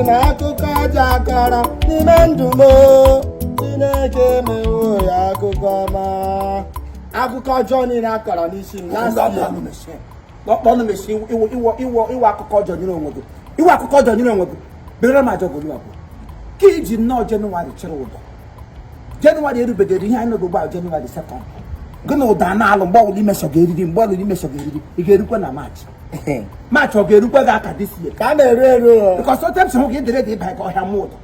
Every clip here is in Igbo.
m akụkọ ọjọọ akọrọ n'ime ndụ m. Chineke emewo ya akụkọ ọma. Akụkọ ọjọọ niile a kọrọ n'isi m last year. Kpọnụ mesi iwe akụkọ ọjọọ nyere onwe gị, iwe akụkọ ọjọọ nyere onwe gị. Bere m ajọ golu abụọ ka iji nnọọ Jenụwarị chịrị ụdọ. Jenụwarị erubedere ihe anyị nọgụ ugbu a, Jenụwarị 2nd. Gị na ụda na-alụ mgbe ọbụla imesọ ga-eriri, mgbe ọbụla imesọ ga-eriri, ị ga-erukwe na Maachị. Maachị ọ ga-erukwe gị aka this year? Ka a na-eru eru o. Because otu m si hụ gị dere dị ịba gị ọhịa mụ ụdọ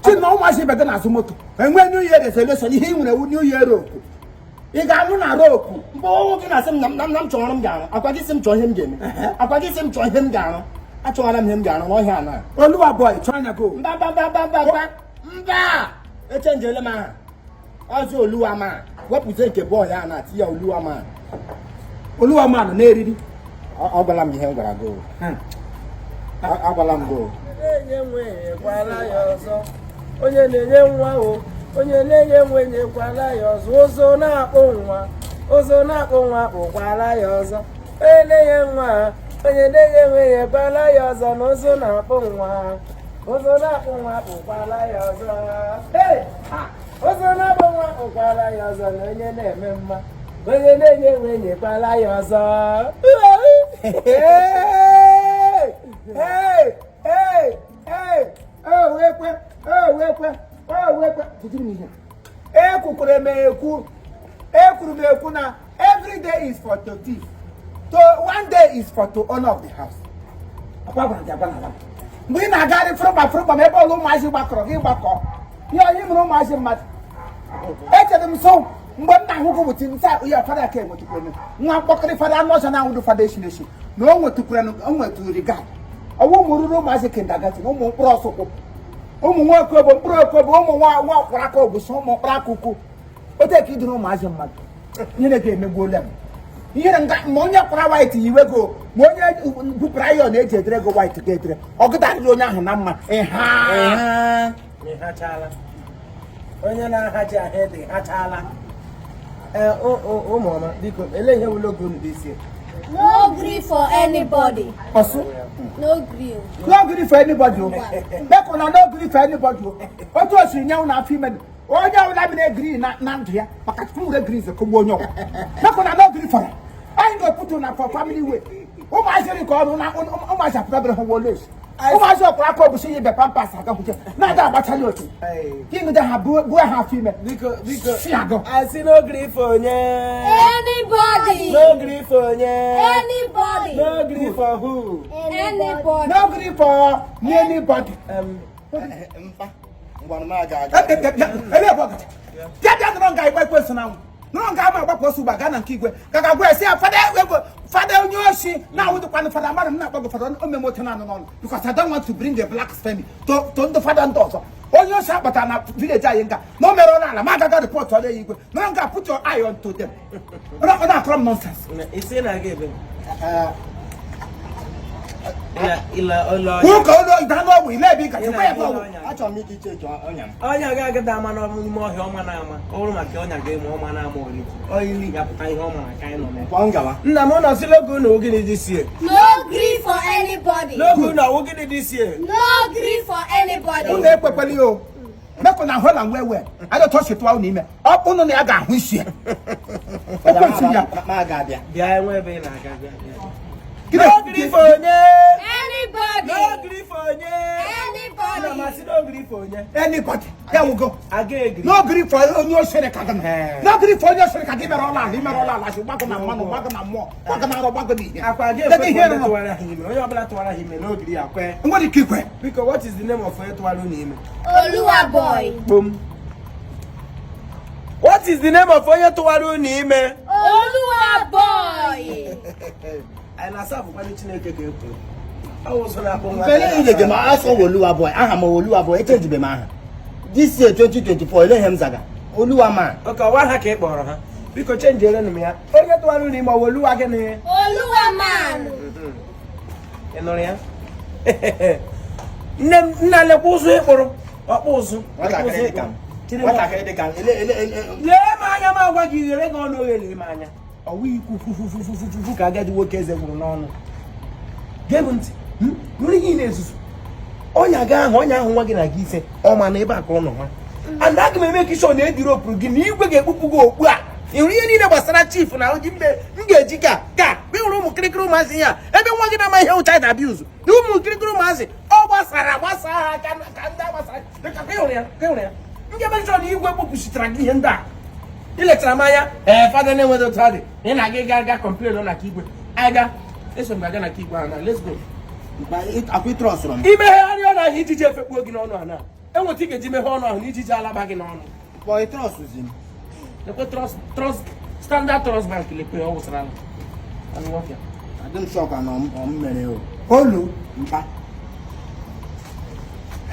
chi na ụmụazị ibe gị na-azụ moto enwe New Year resolution. Ihe ị nwere wu New Year roku. Ị ga-anwụ na roku. Mgbe ọnwụ gị na-asị m na m chọrọ m ga-arụ akwa gị sị m chọọ ihe m ga-eme, akwa gị sị m chọọ ihe m ga-arụ, achọghara m ihe m ga-arụ n'ọhịa ana. Oluwa boy, chọọ anya go. Mba, mba, mba, mba, mba, mba, mba, echenjele m aha ọzọ. Oluwa ma wepụta nke boy a na-ati ya Oluwa ma. Oluwa man na-eriri. Ọ gwala m ihe m gwara gị o. Agwala m gị o. Na-enye nwe nyekwala ya ọzọ. Onye na-enye nwa o, onye na-enye nwe nyekwala ya ọzọ. Ụzụ na-akpụ nwa, ụzụ na-akpụ nwa, kpụkwala ya ọzọ. Onye na-enye nwa, onye na-enye nwe nyekwala ya ọzọ na ụzụ na-akpụ nwa, ụzụ na-akpụ nwa, kpụkwala ya ọzọ. Hey! Ha! Ụzụ na-akpụ nwa, kpụkwala ya ọzọ na onye na-eme mma, onye na-enye nwe nyekwala ya ọzọ. Hey! Hey! Hey! Hey! Oh, ekwe! Oh, ekwe! Oh, ekwe! Jidere m ihe. Ekwukwere m ekwu. Ekwuru m ekwu na every day is for to thief. To one day is for to owner of the house. Akwa gwara gị agwa n'ala m. Mgbe ị na-agagharị fụrụgba fụrụgba ma ebe ọla ụmụazị gbakọrọ gị gbakọ. Ihe onye mụrụ ụmụazị mmadụ. Echere m so mgbe m na-ahụ gị bụ nta ya fada ka enwetụkwara nwa mkpọkịrị fada anụ ọcha na-anwụdụ fada echi echi na o nwetụkwara o nwetụrụ regard ọwụ ụmụ ruru ụmụazị kindergarten, ụmụ mkpụrụ ọsụkwụ, ụmụ nwoke bụ mkpụrụ okobo, ụmụ nwa nwa ọkpụrụ aka obusi, ụmụ mkpụrụ aka ukwu otu ka iduru ụmụazị mmadụ. Ihe ga-emegbuola m ihere nga ma onye kwara white yiwe go, ma onye bupụrụ ayọ na-eji edere go white ga-edere ọgụdarịrị onye ahụ na mma ịha. Ịhachala onye na-ahachi ahụ ede hachala. Ee, ụmụ ọma, biko, ele ihe wụ logo unu dị isi? No gree for anybody. Ọsụ. No gree. No gree for anybody o. Make una no gree for anybody o. Otu o siri nye unu afọ ime, onye ọbụla bi na-egiri na ndụ ya maka Chukwu nwere gree kogbuo onye ọbụla. Make una no gree for ya. Anyị ga-epụta na for family way. Ụmụazị dị ka ọrụ na ụmụazị apụtabere ha wọles. Ụmụazị ọkwara aka obusi yi be Pampers agakwuche na-ada agbachali otu ịnụde ha buo ha afọ ime. Biko, biko. Si agụ. Asị no gree for onye? Anybody. No gree for onye? Anybody. No gree for who? Anybody. No gree for anybody. Mpa, ngwanụ, m aga aga. Ebe ebe ọ gacha bịa bịa nọrọ nga igba ekwensu na anwụ nọrọ nga ama agbapụ ọsọ ugbu a gaa na nke igwe ka ga gwa ya sị ya fada ego fada onye oshi na-awụdịkwanụ fada mmadụ m na-akpọ gị fada ome otu na-anụ n'ọnụ, because I don't want to bring a blasphemy to ndị fada ndị ọzọ. Onye oshi akpatara na village anyị nga na o mere ọrụ ala ma agaga report ọrụ ya igwe nọrọ nga. Put your eye on to them. Ọ na-akọrọ m nonsense. Isi na-aga ebe ịla. Kwuo ka olu ịda n'ọgwụ ile ebe ị gacha gwa ya ebe ọgwụ. Achọrọ m ike iche ọnya m. Ọnya ga-agada ama n'ime ọhịa ọma na-ama. Ọ bụrụ maka ọnya ga-eme ọma na-ama oriri ya pụta ihe ọma na ka anyị nọ na Kwa m gawa. Nna m nọ si logo unu gịnị dị sie? No gree for anybody. Logo unu ọwụ gịnị dị sie? No gree for anybody. Unu ekwekwela ya o. Make una hold am well well. Adọ tọsi tụwa unu ime ọ unu na ya ga-ahụ isi ya ekwensu ya. Ma aga abịa. Bịa, enwe ebe ị na-aga, bịa, bịa. Gịnị? No gree for onye? Anybody. No gree for onye? Nna m Anybody. asị no gree for onye? Anybody ya wugo. Aga egiri. No gree for onye osiri ka gị no gree for onye osiri ka gị mere ọla ala imere ọla ala si gbagụ na mmanụ, gbagụ na mmụọ, gbagụ na arọ, gbagụ na ihe. Akwa ga Kedu ekwe ihe ka onye rụrụ? tụwara ha ime, onye ọbụla tụwara ha ime n'ogiri ya kwe. Nwere ike ikwe. Biko, what is the name of onye tụwara unu ime? Oluwa boy. Kpom. What is the name of onye tụwara unu ime? Oluwa boy. Anyị na-asa abụkwanụ Chineke ka ekwuru ọ wụsọ na-akpọ nwa. Mfe njege ma asọ Oluwa boy, aha m Oluwa boy, echenjibe m aha this year 2024. Ele ihe m zaga Oluwa man. Oke ọwa ha ka ị kpọrọ ha. Biko, chenjiere m ya. Onye tụwara unu ime ọwa Oluwa gịnị? Oluwa man. Ị nụrụ ya? Nne m, nna, lekwa ụzụ ịkpụrụ ọkpụ ụzụ. Nwatakịrị dị ka m, nwatakịrị dị ka m, ele ele ele. Lee m anya m agwa gị, ghere gị ọnụ oghe. Lee m anya, ọwụ ikwu fufufufufufu ka agadi nwoke eze gwụrụ n'ọnụ. Gee m ntị, nụrụ ihe ị na-ezuzu. Ọnya gị ahụ, ọnya ahụ nwa gị na-aga ise ọma na ebe a ka ọ nọ nwa. And aga m eme sure na ediropụrụ gị na igwe ga-ekpupụ gị okpu a. Ị hụrụ ihe niile gbasara chief na oji mbe m ga-eji ka ị hụrụ ụmụ kirikiri ụmụazị ya ebe nwa gị na-ama ihe child abuse na ụmụ kirikiri ụmụazị ọ gbasara gbasa ha ka ndị agbasara ka ị hụrụ ya ka ị hụrụ ya. M ga-eme sure na igwe kpupụchichara gị ihe ndị a. Ị lechara m anya ee fada na-enweghị otu ọ dị ị na-aga ịga aga complain na ka igwe aga eso m aga na ka igwe ahụ na let's go. Akwa ịtrọsụrụ m. Imegharị ọnụ ahụ ijiji efekpuo gị n'ọnụ a na enweta ị ga-eji meghe ọnụ ahụ na ijiji alaba gị n'ọnụ. Mpa ịtrọsụzi m. Lekwe trust trust Standard Trust Bank lekwe ọ wụsara anụ ọfịa. Adị m sure na ọ m mere o. Olu. Mpa.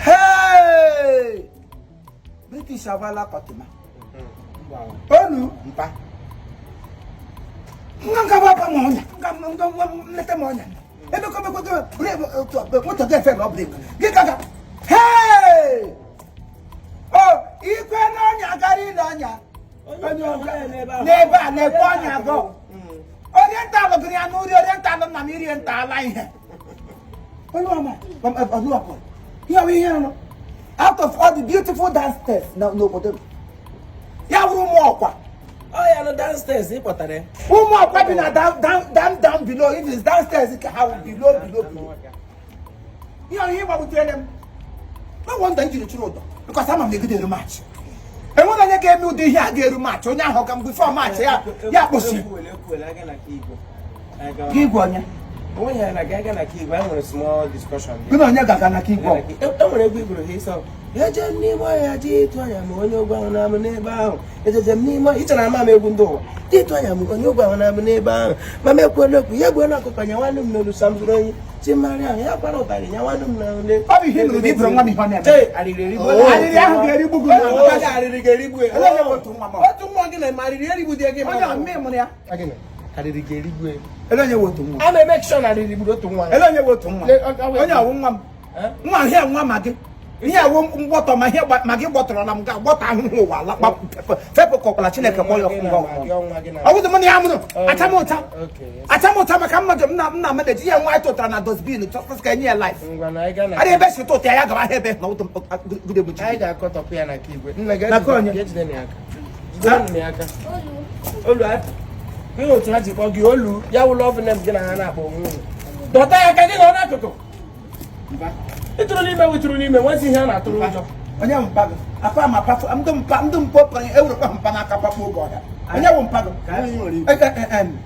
Hey! British agwala kọtịma. Olu. Mpa. Nga nga gbapa m ọnya. Nga nga nga nleta m ọnya. Ebe ko ko ko moto ga efe na brake. Gị ka ga. Hey! O ikwe n'ọnya gara ile ọnya. Onye ọga n'ebe a na-ekwe ọnya gọ. Oriental gụrụ ya n'uri oriental nna m irie ntọala ihe. Onye ọma ọlụọkọ. Ihe ọ ihe nọ. Out of all the beautiful downstairs n'obodo m. Ya wụrụ ụmụ ọkwa. Ọ ya nọ downstairs ị kpọtara ya. Ụmụ ọkwa bi na down down down down below. If it's downstairs, ka ha wụ below below below. Ihe ọ ihe gbagbutere m. No wonder m jiri chụrụ ụdọ. Because ama m na egide eru match. Enweghị onye ga-eme ụdị ihe a ga-eru match. Onye ahụ ka mgbe before match ya ya kpụsị. Ekwuwele aga na ka igwe. Gị igwe onye? Onwe ya na aga na ka igwe anyị nwere small discussion. Gị na onye ga-aga na ka igwe? E nwere egwu igboro ha ịsọ eje m n'ime ọhịa ji ịtụ anya m onye ogwu ahụ na-amụ n'ebe ahụ ejeje m n'ime ọhịa ichere ama m egwu ndị ụwa ji ịtụ anya m onye ogwu ahụ na-amụ n'ebe ahụ ma m ekwuola okwu ya gbuola ọkụkọ nya nwanne m n'olu samzụrụ onye chi mmarị ahụ ya kwara ụtarị nya nwanne m n'olu. Ọ bụ ihe ị nụrụ na iburu nwa m ihe ọ na-eme. Chee, arịrị erigbu Arịrị ahụ ga-erigbu gị na Oge arịrị ga-erigbu ya. Ele onye bụ otu nwa m? Otu nwa gị na-eme arịrị erigbu dị gị. Onye ọ mmị mụrụ ya? Arịrị ga-erigbu ya. Ele onye bụ otu nwa? A na-eme sure na arịrị gburu otu nwa ya. Ele onye bụ otu nwa? Onye ọwụ nwa m? Nwa ihe nwa ma gị. Ihe awụ mgbọtọ ma ihe ma gị gbọtọrọ na m ga gbọtọ ahụhụ ụwa ala fepụ kọkwara Chineke kpọọ ya ọkụ ngwa ọgwụ. Ọ bụdị mụ na ya mụrụ acha m ụta. Acha m ụta maka mmadụ m na m na mmadụ eji ya nwa anyị tụtara na dustbin chọsị ka enye ya life. Ngwa na anyị gaa na Adị ebe si tụtụ ya ya gawa ebe na ụtụ gude gbuchi. Anyị ga-akọtọpụ ya na ka igwe. Nna gị Na ka onye? ejide na ya aka. Jide na ya aka. Olu apụ. Ihe otu ha ji kpọọ gị olu ya wụ love name gị na ha na-akpọ onwe unu. Dọta ya aka gị nọ n'akụkụ. Ịtụrụ n'ime wụtụrụ n'ime nwezi ihe a na-atụrụ ụjọ. Onye bụ mpa gị? Akwa ma pafụ ndị mpa ndị mpa pụrụ ewurekwa mpa n'aka papụ oge ọhịa. Onye bụ mpa gị?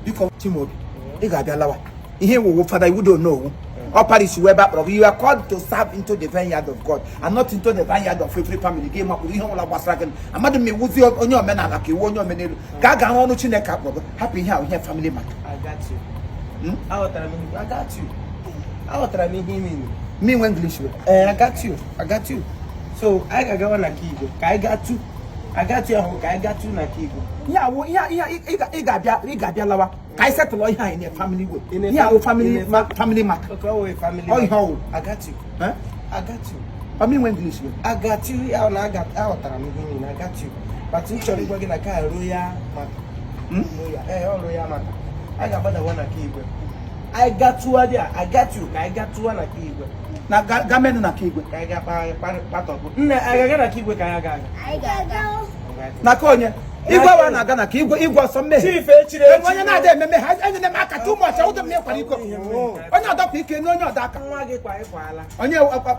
Biko Chimaobi, ị ga-abịa lawa. Ihe iwuwu fada iwu do n'owu. Ọ parish wee ebe akpọrọ gị. You are called to serve into the vineyard of God and not into the vineyard of every family. Gị makpụrụ ihe ọbụla gbasara gị. Amadị m iwuzi onye omenala ka iwu onye omenelu ka a ga-arụ ọrụ Chineke akpọrọ gị. Hapụ ihe ahụ ihe family matter. I got you. Aghọtara m ihe I got you. Aghọtara m ihe ị mean. Me nwe English wee. Eh, I got you. I got you. So anyị ga-agawa na ka igwe ka anyị gatụ. I got you ahụ ka anyị gatụ na ka igwe. Ihe awụ ihe ihe ị ga-abịa ị ga-abịa lawa ka anyị setụlụ ihe anyị na family way. In a Ihe awụ family in a family matter. Okay, ọ wụ family. Ọ ihe ọwụ. I got you. Eh? I got you. Family nwe English wee. I got you. Ya na aghọtara m ihe ị mean. I got you. But m chọrọ ịgwa gị na ka royal matter. Royal. Eh, ọ royal matter. Anyị ga-agbadawa na ka igwe. Anyị gatụwa there. I got you. Ka anyị gatụwa na ka igwe. Na ga menu na ka igwe. Ka anyị ga kpatọpụ. Nne, anyị ga-aga na ka igwe ka anyị aga aga. Anyị ga-aga. Na ka onye? Igwe wa na-aga na ka igwe igwe ọsọ mmehie. Chief echiri echi. Enwe onye na-ada ememe ha enyere m aka too much awụdị m na ịkwara iko. Onye ọdọkwa ike na onye ọdọ aka. Nwa gị kwa ịkwala. Onye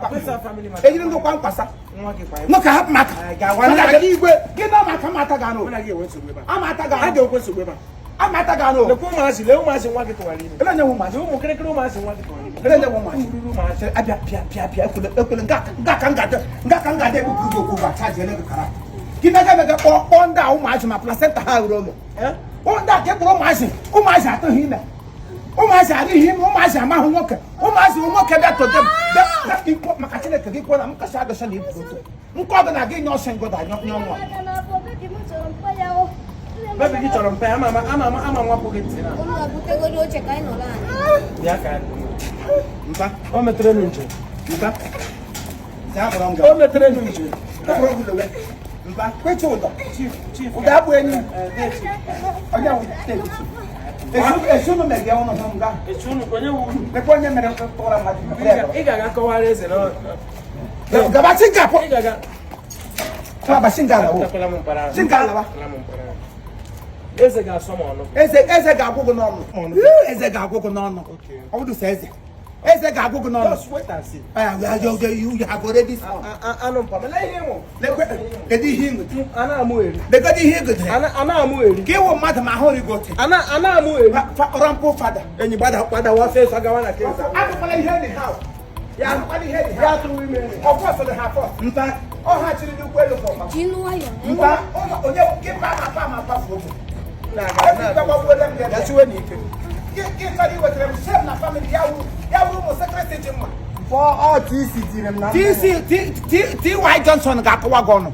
Kwesa family matter. ejiri ngụkwa nkwasa. Nwa gị kwa ịkwala. Nwoke hapụ m aka. Anyị ga-agwa nna gị igwe. Gị na maka m ata gị anụ. Mụ na gị enwe nsogbu ebe a. Ama ata gị A anụ. ga-ekwe nsogbu ebe a. Ama ata gị anụ. Lekwa ụmụazị, lee ụmụazị nwa gị tụwara ime. Ele onye nwe ụmụazị? Lee ụmụ kịrịkịrị ụmụazị nwa gị tụwara ime. Ele onye nwe ụmụazị? Ruru ụmụazị. Abịa pịa pịa pịa ekwele ekwele nga ka nga nga ka nga ekpupụrụ gị okwu ga chaji ele gị kara. Gị mega mega kpọọ kpọọ ndị a ụmụazị ma placenta ha ruru ụlọ. Ndị a ka ekpụrụ ụmụazị ụmụazị atụghị ime. Ụmụazị adịghị ime ụmụazị amahụ nwoke. Ụmụazị nwoke bịa tọde bịa maka Chineke gị kwuo na m kasị agụsha na iburu otu. Nke ọ na gị nye ọsọ ngoda nye nwa. Baby gị chọrọ mpe ama ama ama ama nwapụ gị ntị na. Olu butegodi oche ka anyị nọrọ anyị. Bịa ka anyị. Mpa. O metere m njem. Mpa. Zaa kpọrọ m O gawa. metere m njem. Kpọrọ gị lewe. Mpa. Kwechi ụdọ. Chief, chief. Ụdọ abụ enyi. Eh, chief. Onye wụ David. Esunu mege ụnụ hụ nga. Echi unu onye wu unu. Lekwa onye mere tụra mmadụ. Ị ga-aga kọwara eze na Gaba Singapore. Ị ga-aga. Gaba Singapore. Atakwala m mkpara ahụ. Singapore. Atakwala m mkpara ahụ. Eze ga-asọ m ọnụ. Eze eze ga-agwụ gị n'ọnụ. Eze ga-agwụ gị n'ọnụ. Ọ bụrụ sọ eze. Eze ga-agwụ gị n'ọnụ. Just wait and see. You have already sworn. Anụ mpa mana ihe ịnwụ. Kedu ihe ị ṅụrụ? A na-amụ eri. Legodu ihe ị gụdere. A na-amụ eri. Ka ịwụ mmadụ ma ahụ rigo ote. A na-amụ eri. Rọmpụ fada. Enyi gbada gbadawa ọsịsọ gawa na keza. Agụkwala ihe dị ha. Ya agụkwala ihe dị ha. Ya atụrụ ime. Ọfọ sọrọ ha afọ. Mpa. Ọ ha chiri n'ukwu elu ka ọma. Ji nwayọọ. Mba, ụlọ onye gị mba ma pa ma pa fuo. Na-aga na-aga. Gachiwe n'ike. Gị chọrọ iwetara m shame na family ya wuru ya wuru ụmụ secretary ji mma. Fọ ọ TC tiri m na TC T.Y. Johnson ga-akọwa gị ọnụ.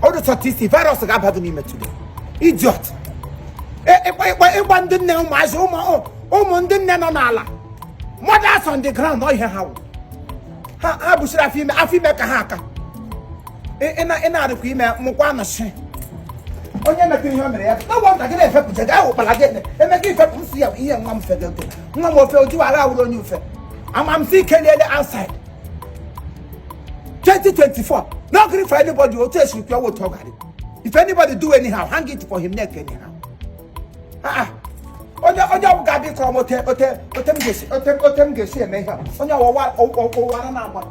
Ọdụsọ TC virus ga-aba gị n'ime today. Idiot. Ịgba ndị nne ụmụazị ụmụ ndị nne nọ n'ala. Mothers on the ground ọ ihe ha wụ. Ha busiri afọ ime ka ha aka. Ị na-arịkwa ime mụkwa nọchi. Onye metụrụ ihe o mere ya no wonder gị na-efepụ je gaa ụkpala gị emega ifepụ m si ya ihe nwa m fege oke nwa m ofe ojuwara awụrụ onye ufe ama m si keliele outside 2024 no gree for anybody otu esiri kwuo otu ọ garị. If anybody do anyhow, hang it for him neck anyhow. Ah, onye onye ọwụ ga-abịa ịkọrọ m ote ote ote m ga-esi ote ote m ga-esi eme ihe a. Onye ọwụwa ụwara na-agba.